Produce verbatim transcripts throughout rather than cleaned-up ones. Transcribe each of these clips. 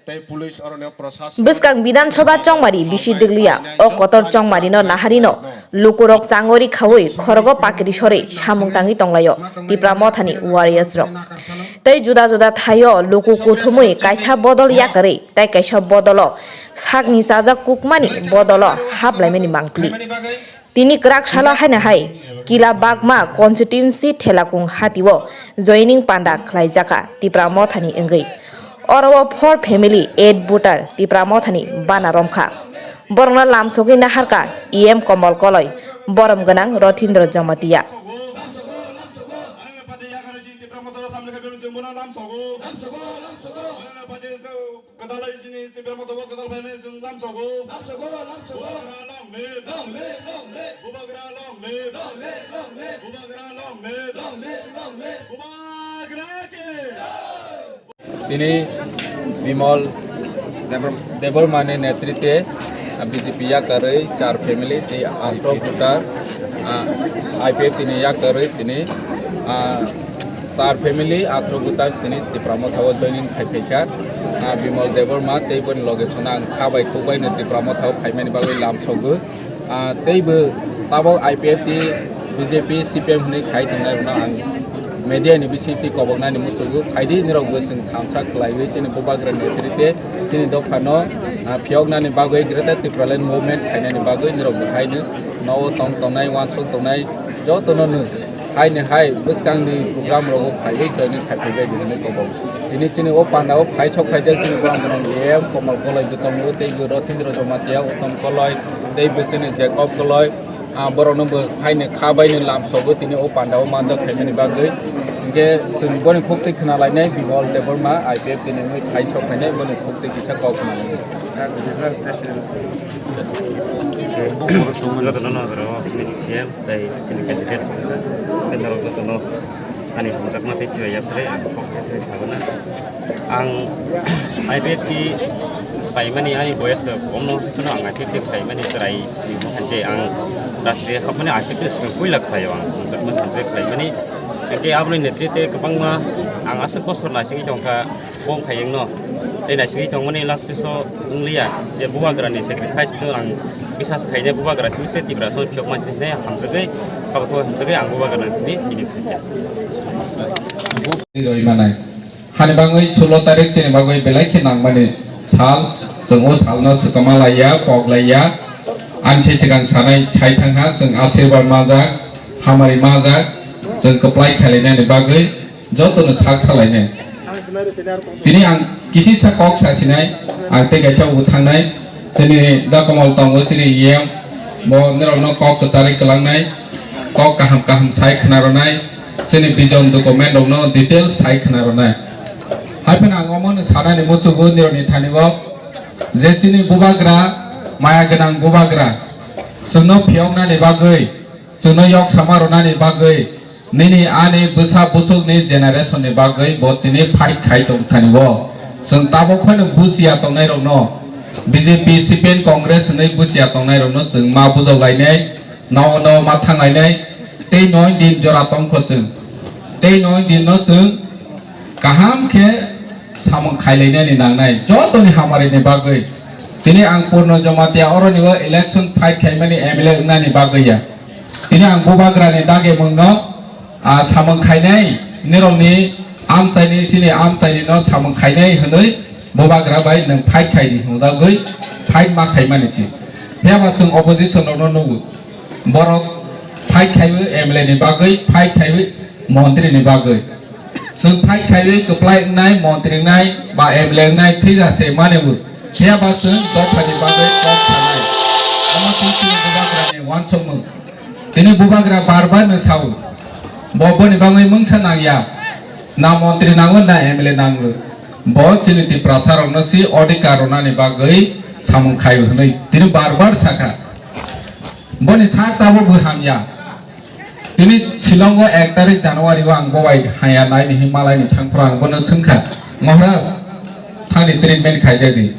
Bwskang Bidhan Sabha chongmari bisi dwgliya, o kotor chongmarino naharino lukurok changori khaui khorogo pakri sori samung tangwi tonglaio Tipra Mothani warriors rok. Tei juda juda thaio luku kuthumui kaisa bodol yakarwi tei kaisa bodolo sakni chajak kukmani bodolo haplaimani mangpli. Tini kwrak salo haino hai Kila Bagma constituency Thelakung hatio joining panda khlaijaka Tipra Mothani wngwi. Oro o four family eight voter Tipra Mothani bana romkha. Borokno lamsogwi naharkha E M Komol Koloi, borom gwnang Rothindra Jamatia. Kwtal hai chini Tipra Motha bo kwtal phaimani chwng lamsogo. Lamsogo, lamsogo. Bubagra long live. Long live, long live. Bubagra long live. Long live, long live. Bubagra long live. Long live, long live. Bubagra ki. Tini Bimal Debor-, Debbarma ni netritwe, ah, B J P yakarwi char family tei atro voter, ah, I P F T ni yakarwi tini, ah, Char family atro buta tini Tipra Motha o joining khai phaikha. Ah, Bimal Debbarma tei boni loge sona ang kha bai khuk bai no Tipra Motha o phaimani bagwi lamsogo. Ah, tei bo tabok I P F T, B J P, C P M hinwi khai tongnai rokno ang media ni bisingtwi koboknani muchugo. Phaidi nirok bo chwng thansa khlaiwi chini bubagra netritwe chini dophano, ah, phiyoknani bagwi Greater Tipraland Movement khainani bagwi nirok bo haino nogo tong tongnai, uansuk tongnai jotono no Haini hai bwskangni program rogo phaiwi joining khai phaibai di hinwi kobok. Tini chini o panda o phai sok phaijak chini borok rok A M Komal Koloi bo tongo, tei bo Rothindra Jamatia, Uttom Koloi, tei bo chini Jacob Koloi, ah, borok no bo haini kha bai ni lamsogo tini o panda o manjak phaimani bagwi. Hinkhe chwng boni khuk twi khna lainai Bimal Debbarma I P F T ni wngwi phai sok phainai boni khuk twi kisa kok khna lainai. Jotono no oro C M. Tei chini candidate tei norok jotono ani hamjakma tei sibai yaphre ang kok khe sabana. Ang I P F T khlaimani ani boyes to kom no, phano ang I P F T khlaimani chwrai hanse ang rajnitik hapmani I P F T swkang puila khlaio ang hamjakma hamjakma khlaimani. Hwnkhe aboni netritwe kwbangma ang aswk bosor naisingwi tongkha. Bong khaiyungno tei naisingwi tongmani last piece o wngliya je bubagrani sacrifice no ang bisas khainai bubagra simi se Tiprasa no phiyok mansi hinwi hamjagwi khabakhe hamjagwi ang bubagrani thani tini khaikha. Roi manai. Hani bagwi sulo tarik chini bagwi belai khe nangmani sal, chwng o salno swkama laiya, kok laiya. Ani se swkang sanai sai thangha, chwng asirwad majak, hamari majak, chwng kwplai khailainani bagwi. Jotono sak thalainai. Tini ang kisisa kok sasinai, ang tei kaisa bo thangnai. Chini Dakomol tongo, chini E M, bo norokno kok kwcharwi kwlangnai, kok kaham kaham sai khna rwnai, chini vision document rokno detail sai khna rwnai. Hai phano ang omono sanani muchugo nirokni thani o, je chini bubagra, maya gwnang bubagra, chwngno phiyoknani bagwi, chwngno yok sama rwnani bagwi, nini ani bwsa bwswkni generation ni bagwi bo tini fight khai tong thani o. Chwng tabok phano buchiya tongnai rokno, B J P, C P M, Congress hwnwi buchiya tongnai rokno chwng ma bujok lainai, nao nao ma thang lainai, tei noi din jora tongkho chwng. Tei noi din no chwng kaham khe samung khailainani nangnai jotoni hamarini bagwi. Tini ang Purno Jamatia oroni o election fight khaimani M L A wngnani bagwi ya. Tini ang bubagrani dagimungno, ah, samung khainai, nirokni amchaini, chini amchaini no samung khainai hwnwi bubagra bai nwng fight khai di hwnjagwi fight ma khaimani si. Phiyaba chwng opposition rokno nugo. Borok fight khaiwi M L A ni bagwi, fight khaiwi montri ni bagwi. Chwng fight khaiwi kwplai wngnai, montri wngnai, ba M L A wngnai thik ase mane bo. Phiya ba chwng dophani bagwi kok sanai. Omo twi chini bubagrani uansukmung. Tini bubagra bar bar no sao. Bo boni bagwi mungsa nangya. Na montri nango, na M L A nango. Bo chini Tiprasa rokno si odhikar rwnani bagwi samung khai hwnwi tini bar bar sakha. Boni sak tabuk bo hamya. Tini Shillong o ek tarik January o ang bo bai haya nai ni himlai ni thangphuru ang bono swngkha, "Maharaj, thani treatment khaijak di.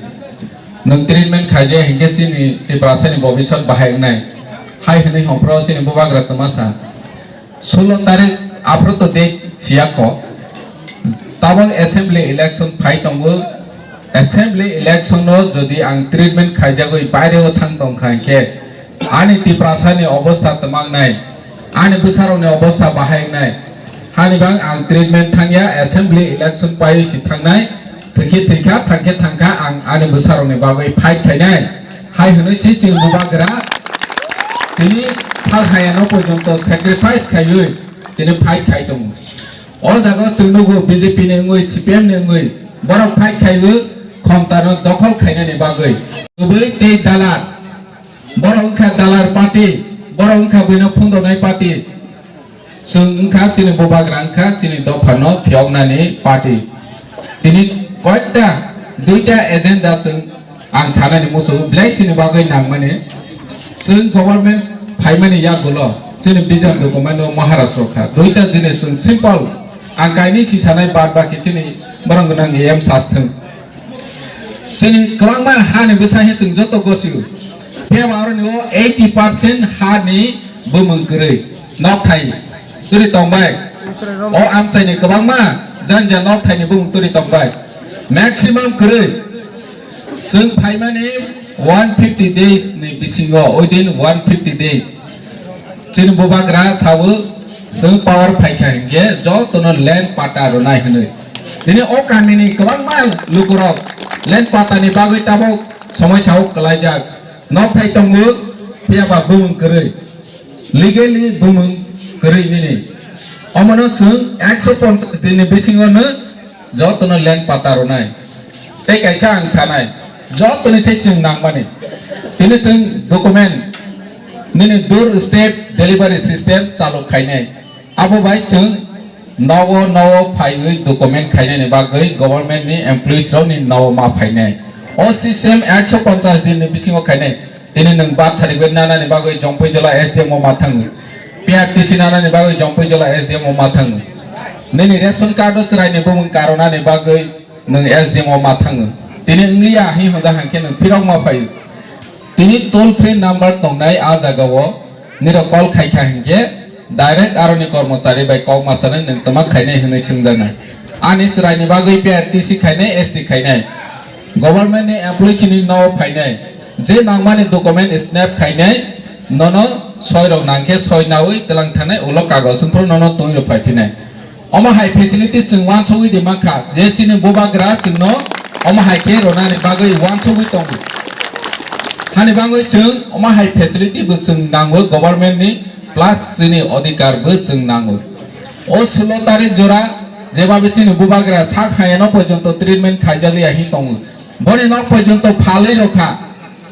Nwng treatment khaijak hinkhe chini Tiprasa ni bobiswt bahai wngnai." Hai hwnwi hwnphuru chini bubagra twma sa. Sulo tarik aphuru to date siya kho. Tabuk assembly election phai tongo. Assembly election no jodi ang treatment khaijagwi baire o thang tong kha hinkhe ani Tiprasa ni obostha twmang nai, ani bwsarok ni obostha bahai wngnai. Hani bang ang treatment thangya, assembly election paiwi si thangnai, thwikhe thwikha, thangkhe thangkha, ang ani bwsarok ni bagwi fight khainai. Hai hwnwi si chini bubagra tini sal hayano porjonto sacrifice khaiwi tini fight khai tongo. O jaga o chwng nugo B J P ni wngwi, C P M ni wngwi borok fight khaiwi khomtano dokhol khainani bagwi. Kwbwi tei dalar. Borok wngkha dalar party, borok wngkha buino phundonai party. Chwng wngkha chini bubagra wngkha chini dophano phiyoknani party. Tini koyekta duita agenda chwng ang sanani muchungo belai chini bagwi nangmani. Chwng government phaimani yagulo chini vision document o Maharashtra kha. Duita jinis chwng simple ang kainwi si sanai, bad baki chini borok gwnang A M sasthwng. Chini kwbangma hani bwsa he chwng joto gosio. Phiya ba aroni o eighty percent hani bumung kwrwi. Nokthai turi tongbai. O amchaini kwbangma janja nokthaini bumung turi tongbai. Maximum kwrwi. Chwng phaimani one fifty days ni bisingo, within one fifty days. Chini bubagra sabu chwng power phaikha hinkhe jotono land pata rwnai hwnwi. Tini o kamini kwbangma lukurok land patani bagwi tabuk somoi sao kwlaijak. Nokthai tongo, phiya ba bumung kwrwi. Legally bumung kwrwi nini. Omono chwng ekso ponchash din ni bisingo no jotono land pata rwnai. Tei kaisa ang sanai, jotoni se chwng nangmani. Tini chwng document nini door step delivery system chalu khainai. Abo bai chwng nogo nogo phaiwi document khainani bagwi government ni employees rokni nogo ma phainai. O system ekso ponchash din ni bisingo khainai. Tini nwng birth certificate nanani bagwi Jompuijola S D M o ma thango. P R T C nanani bagwi Jompuijola S D M o ma thango. Nini ration card o chwraini bumung karonani bagwi nwng S D M o ma thango. Tini wngliya hi hwnjak hwnkhe nwng phirok ma phaio. Tini toll free number tongnai a jagao nirok call khaikha hinkhe direct aroni kormochari bai kok ma sanai nwng twma khainai hwnwi swngjaknai. Ani chwraini bagwi P R T C khainai, S T khainai. Government ni employee chini no phainai, je nangmani document snap khainai, nono soi rok nangkhe soi naui tlang thanai ulo kagoj wngphuru nono twi rok phaiphinai. Omo hai facility chwng wansugwi di mankha, je chini bubagra chwngno omo hai khe ronani bagwi wansugwi tongo. Hani bagwi chwng omo hai facility bo chwng nango government ni, plus chini odhikar bo chwng nango. O sulo tarik jora jebabe chini bubagra sak hayano porjonto treatment khaijakliya hin tongo. Boni nok porjonto phalwi rokha.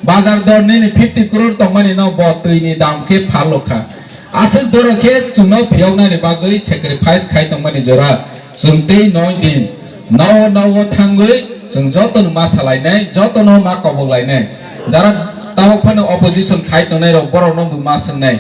Bazar dor nini fifty crore tongmani no bo twi ni dam khe phal rokha. Aswk doro khe chwngno phiyoknani bagwi sacrifice khai tongmani jora chwng tei noi din. Nao nao thangwi chwng jotono ma salainai, jotono ma kobok lainai. Jara tabok phano opposition khai tongnai rok borok no bo ma swngnai.